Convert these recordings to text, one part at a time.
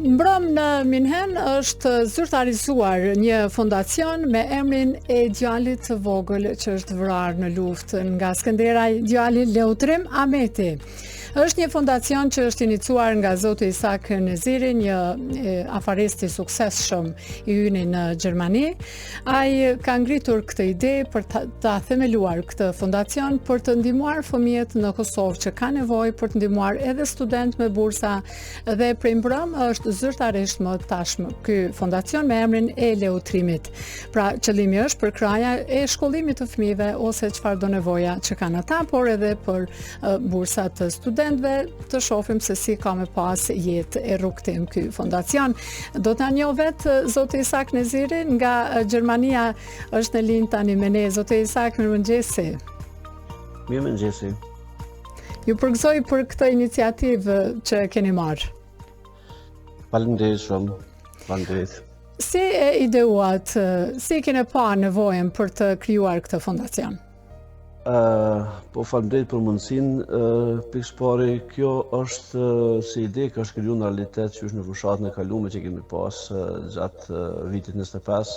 Mbrëm në Minhen është zyrtarizuar një fondacion me emrin e djalit të vogël që është vrarë në luftë nga Skënderaj, djali Leutrim Ahmeti. Është një fondacion që është iniciuar nga zoti Isak Neziri, një afarist i suksesshëm i yni në Gjermani. Ai ka ngritur këtë ide për ta, ta themeluar këtë fondacion për të ndihmuar fëmijët në Kosovë që kanë nevojë për të ndihmuar edhe studentë me bursa dhe prej mbrëm është zyrtarisht më tashmë ky fondacion me emrin e Leutrimit. Pra qëllimi është përkrahja e shkollimit të fëmijëve ose çfarëdo nevoja që kanë ata, por edhe për bursa të studentëve, të shohim se si ka me pas jetë e rrugëtim ky fondacion. Do të na njohë vetë zoti Isak Neziri nga Gjermania është në linjë tani me ne. Zoti Isak, mirëmëngjesi. Mirëmëngjesi. Ju përgëzoj për këtë iniciativë që keni marrë. Faleminderit shumë. Faleminderit. Si e ideuat, si e keni pa nevojën për të krijuar këtë fondacion? Uh, po faleminderit për mundësinë, uh, pikësëpari kjo është uh, si ide ka është kriju në realitet që është në fushatën e kalume që kemi pas uh, gjatë uh, vitit 25,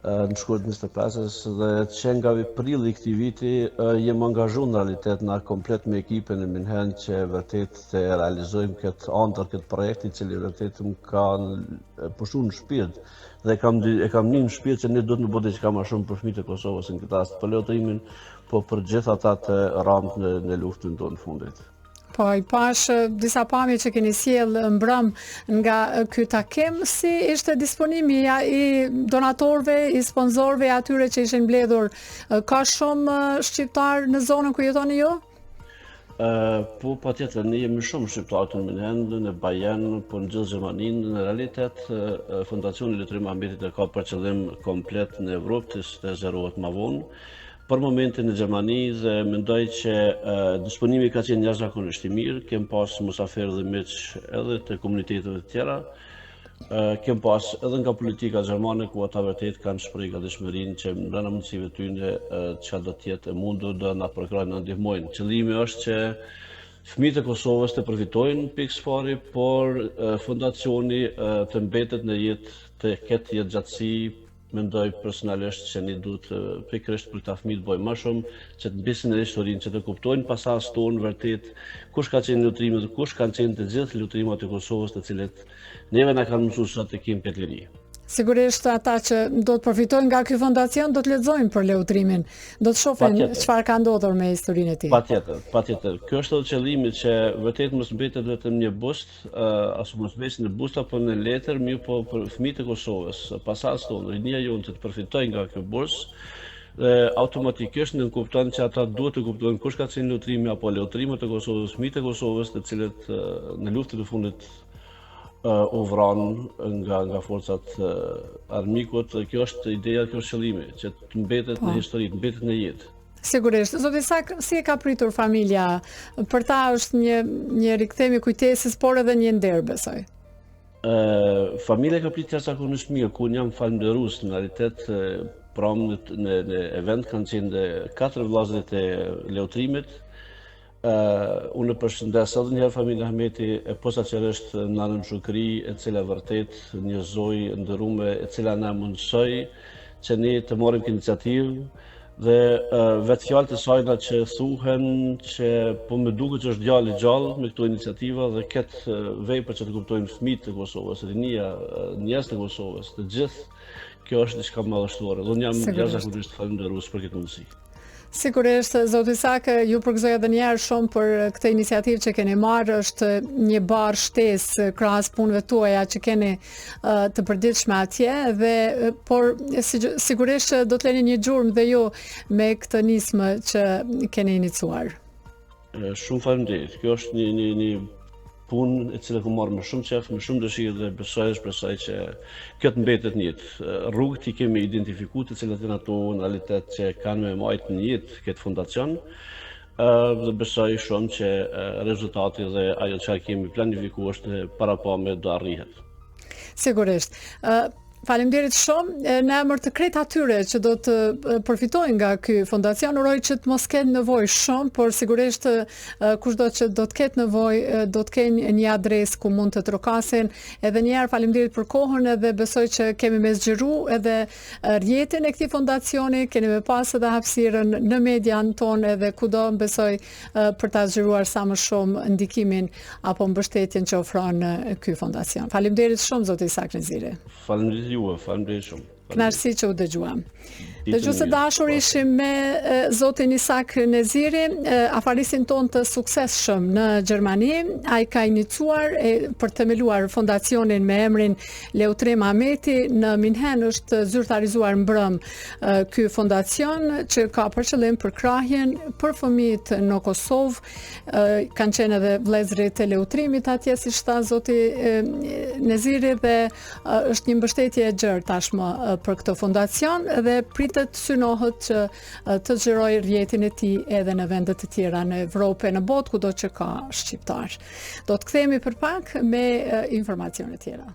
uh, në shkurt 25-ës dhe që nga prilli i këtij viti uh, jem angazhu në realitet na komplet me ekipin në Minhen që vërtet të realizojmë këtë andër, këtë projekt i cili vërtet më ka pushu në shpirt Dhe e kam e kam ni në shpirt që ne duhet me bo diçka më shumë për fëmijët e Kosovës në këtë rast, për Leutrimin, po për gjithë ata të ramë në, në luftën tonë të fundit. Po, i pashë disa pamje që keni sjell mbrëm nga ky takim, si ishte disponimi ja, i donatorëve, i sponsorëve, i atyre që ishin mbledhur. Ka shumë shqiptarë në zonën ku jetoni ju? Po, patjetër, ne jemi shumë shqiptarë në Minhen, në Bayern, po në gjithë Gjermaninë, në realitet, Fondacioni Leutrim Ahmetit e ka për qëllim komplet në Evropë të, të zgjerohet ma vonë. Për momentin në Gjermani dhe mendoj që disponimi ka qenë jashtëzakonisht i mirë, kem pas musafirë dhe miq edhe të komuniteteve të tjera, Kem pas edhe nga politika gjermane ku ata vërtet kanë shpreh gatishmërinë që brenda mundësive tyne çka do të jetë e mundur do na përkrahin na ndihmojnë. Qëllimi është që fëmijët e Kosovës të përfitojnë pikësëpari, por fondacioni të mbetet në jetë, të ketë jetëgjatësi Mendoj personalisht që ne duhet pikërisht për këta fëmijë të bëjmë më shumë, që të mbesin në historinë, që të kuptojnë pasardhësit tonë vërtet kush ka qenë Leutrimi dhe kush kanë qenë të gjithë Leutrimat e Kosovës, të cilët neve na kanë mësuar sot të kemi këtë liri. Sigurisht ata që do të përfitojnë nga ky fondacion do të lexojnë për Leutrimin, do të shohin çfarë ka ndodhur me historinë e tij. Patjetër, patjetër. Ky është edhe qëllimi që vërtet mos mbetet vetëm një bust, as mos mbesin në bust apo në letër, mirëpo për fëmijët e Kosovës, pasardhësit tonë, rinia jonë që të përfitojë nga kjo bursë, dhe automatikisht nënkupton që ata duhet të kuptojnë kush ka qenë Leutrimi apo Leutrimat e Kosovës, fëmijët e Kosovës, të cilët në luftën e fundit u vranë nga nga forcat e armikut. Kjo është ideja, kjo është qëllimi, që të mbetet në po. histori, të mbetet në jetë. Sigurisht. Zoti Isak, si e ka pritur familja? Për ta është një një rikthim i kujtesës, por edhe një nder, besoj. Ë, familja ka pritur jashtëzakonisht mirë, ku unë jam falënderues në realitet pram në, në, në event kanë qenë dhe katër vëllezërit e Leutrimit. Ë, unë e përshëndes edhe një herë familjen Ahmeti, e posaçërisht nanën Shukri, e cila vërtet një zonjë e nderume, e cila na mundësoi që ne të marrim këtë iniciativë Dhe vetë fjalët e sajna që thuhen që po më duket që është djali gjallë me këto iniciativa dhe këtë vepër që të kuptojnë fëmijët e Kosovës, rinia, njerëzit e Kosovës, të gjithë, kjo është diçka madhështore. Dhe unë jam jashtëzakonisht falënderues për këtë mundësi. Sigurisht, zoti Isak, ju përgëzoj edhe një herë shumë për këtë iniciativë që keni marrë, është një barrë shtesë krahas punëve tuaja që keni të përditshme atje dhe por sigurisht që do të leni një gjurmë dhe ju me këtë nismë që keni iniciuar. Shumë faleminderit. Kjo është një një një punë e cila kam marrë me shumë qejf, me shumë dëshirë dhe besoj e shpresoj që kjo të mbetet në jetë. Rrugët i kemi identifikuar të cilat janë ato në realitet që kanë me majtë në jetë këtë fondacion. Dhe besoj shumë që rezultati dhe ajo që kemi planifikuar është parapame do arrihet. Sigurisht. Faleminderit shumë në emër të krejt atyre që do të përfitojnë nga ky fondacion, uroj që të mos kenë nevojë shumë, por sigurisht kushdo që do të ketë nevojë, do të kenë një adresë ku mund të trokasin. Edhe një herë faleminderit për kohën edhe besoj që kemi me zgjeru edhe rrjetin e këtij fondacioni, keni me pas edhe hapësirën në median tonë edhe kudo besoj për ta zgjeruar sa më shumë ndikimin apo mbështetjen që ofron ky fondacion. Faleminderit shumë zoti Isak Neziri. Faleminderit juve, faleminderit shumë. Kënaqësi që u dëgjuam. Dëgjues të dashur po. ishim me zotin Isak Neziri, afaristin tonë të suksesshëm në Gjermani. Ai ka iniciuar e, për të themeluar fondacionin me emrin Leutrim Ahmeti në Minhen është zyrtarizuar mbrëmë ky fondacion që ka për qëllim përkrahjen për fëmijët në Kosovë kanë qenë edhe vëllezërit e Leutrimit atje siç tha zoti Neziri dhe është një mbështetje e gjerë tashmë për këtë fondacion dhe pritet synohet që të zgjerojë rrjetin e tij edhe në vende të tjera në Evropë e në botë kudo që ka shqiptarë. Do të kthehemi për pak me informacione tjera.